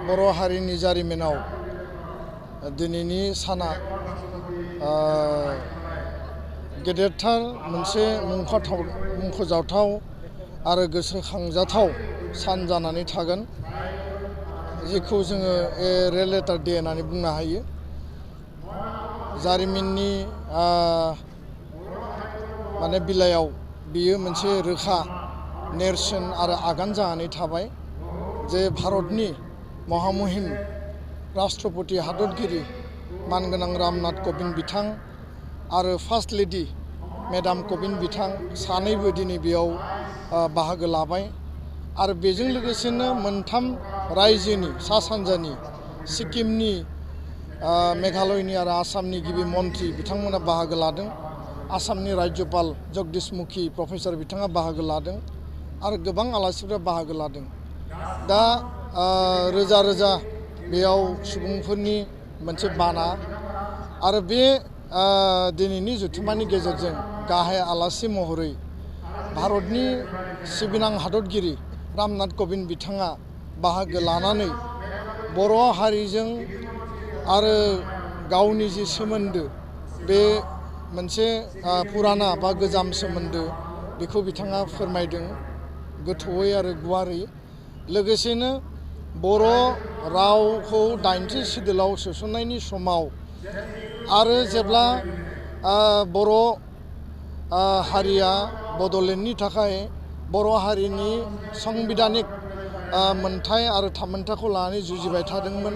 बर' हारिनि जारिमिनाव दिनैनि साना गेदेरथार मोनसे मुंख'जाथाव आरो गोसोखांजाथाव सान जानानै थागोन, जेखौ जोङो रेड लेटार डे होननानै बुंनो हायो। जारिमिननि बिलायाव बियो मोनसे रोखा नेरसोन आरो आगान जानानै थाबाय जे भारतनि महामहिम राष्ट्रपति हादरगिरि मानगोनां रामनाथ क'विंद बिथां आरो फार्स्ट लेडि मेडाम क'विंद बिथां सानैबो दिनै बेयाव बाहागो लाबाय आरो बेजों लोगोसेनो मोनथाम रायजोनि सा सानजानि सिक्किमनि, मेघालयनि आरो आसामनि गिबि मन्थ्रि बिथांमोना बाहागो लादों। आसामनि राज्यपाल जगदीश मुखी प्रफेसर बिथाङा बाहागो लादों आरो गोबां आलासिफोरा बाहागो लादों। दा रोजा रोजा बेयाव सुबुंफोरनि मोनसे बाना आरो बे दिनैनि जथुम्मानि गेजेरजों गाहाय आलासि महरै भारतनि सिबिनां हादरगिरि रामनाथ क'विंद बिथाङा बाहागो लानानै बर' हारिजों आरो गावनि जि सोमोन्दो, बे मोनसे पुराना बा गोजाम सोमोन्दो, बेखौ बिथाङा फोरमायदों गोथौयै आरो गुवारै। लोगोसेनो बर' रावखौ 80 सिदुलाव सोसननायनि समाव आरो जेब्ला बर' हारिया बड'लेण्डनि थाखाय बर' हारिनि संबिधानिक मोनथाय आरो थामोनथाखौ लानानै जुजिबाय थादोंमोन,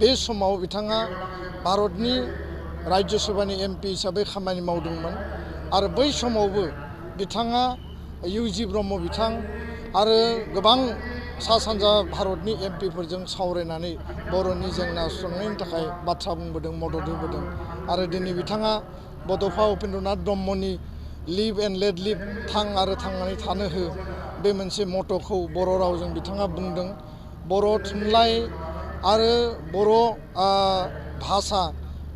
बे समाव बिथाङा भारतनि राज्य सभानि MP हिसाबै खामानि मावदोंमोन आरो बै समावबो बिथाङा UG ब्रह्म बिथां आरो गोबां सा सानजा भारतनि MPफोरजों सावरायनानै बर'नि जेंना सुस्रांनायनि थाखाय बाथ्रा बुंबोदों, मदद होबोदों आरो दिनै बिथाङा बड'फा उपेन्द्रनाथ ब्रह्मनि लिभ एन्ड लेट लिभ, थां आरो थांनानै थानो हो, बे मोनसे मट'खौ बर' रावजों बिथाङा बुंदों। बर' थुनलाइ आरो बर' भाषा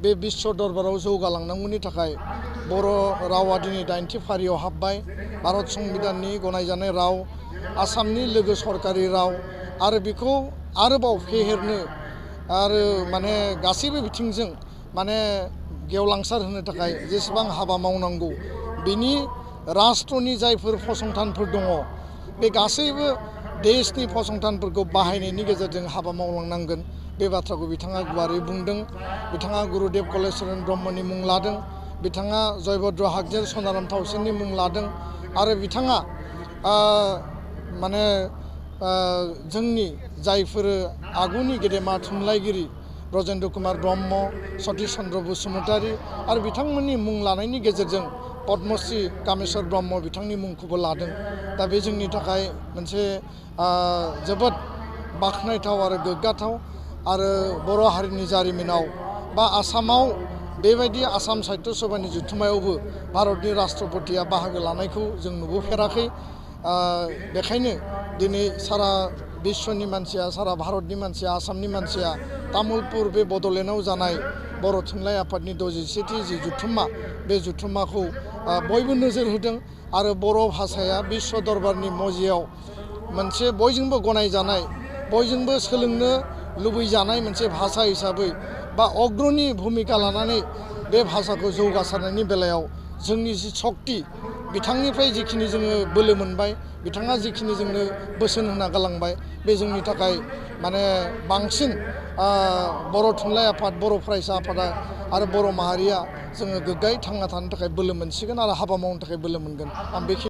बे बिश्व दरबाराव जौगालांनांगौनि थाखाय बर' रावा दिनै 80 फारियाव हाबबाय। भारत संबिधाननि गनायजानाय राव, आसामनि लोगो सरकारि राव आरो बेखौ आरोबाव फेहेरनो आरो गासैबो बिथिंजों गेवलांसार होनो थाखाय जेसेबां हाबा मावनांगौ, बिनि राष्ट्रनि जायफोर फसंथानफोर दङ, बे गासैबो देशनि फसंथानफोरखौ बाहायनायनि गेजेरजों हाबा मावलांनांगोन, बे बाथ्राखौ बिथाङा गुवारै बुंदों। बिथाङा गुरुदेव कलेश्वरन ब्रह्मनि मुं लादों, बिथाङा जयभद्र हागजेर सनाराम थावसेननि मुं लादों आरो बिथाङा जोंनि जायफोर आगुनि गेदेमा थुनलाइगिरि ब्रजेन्द्र कुमार ब्रह्म, सतिश चन्द्र बसुमतारी आरो बिथांमोननि मुं लानायनि गेजेरजों पद्मश्री कामेश्वर ब्रह्म बिथांनि मुंखौबो लादों। दा बे जोंनि थाखाय मोनसे जोबोद बाख्नायथाव आरो गोग्गाथाव आरो बर' हारिनि जारिमिनाव बा आसामाव बेबायदि आसाम साहित्य सभानि जथुम्मायावबो भारतनि राष्ट्रपतिया बाहागो लानायखौ जों नुबोफेराखै। बेखायनो दिनै सारा बिश्वनि मानसिया, सारा भारतनि मानसिया, आसामनि मानसिया तामुलपुर बे बड'लेण्डआव जानाय बर' थुनलाइ आफादनि 67थि जि जथुम्मा, बे जथुम्माखौ बयबो नोजोर होदों आरो बर' भाषाया बिश्व दरबारनि मजियाव मोनसे बयजोंबो गनायजानाय, बयजोंबो सोलोंनो लुबैजानाय मोनसे भाषा हिसाबै बा अग्रणी भूमिका लानानै बे भाषाखौ जौगासारनायनि बेलायाव जोंनि जि शक्ति, बिथांनिफ्राय जिखिनि जोङो बोलो मोनबाय, बिथाङा जिखिनि जोंनो बोसोन होना गालांबाय, बे जोंनि थाखाय बांसिन बर' थुनलाइ आफाद, बर' फरायसा आफादा आरो बर' माहारिया जोङो गोग्गायै थांना थानो थाखाय बोलो मोनसिगोन आरो हाबा मावनो थाखाय बोलो मोनगोन। आं बेखिनि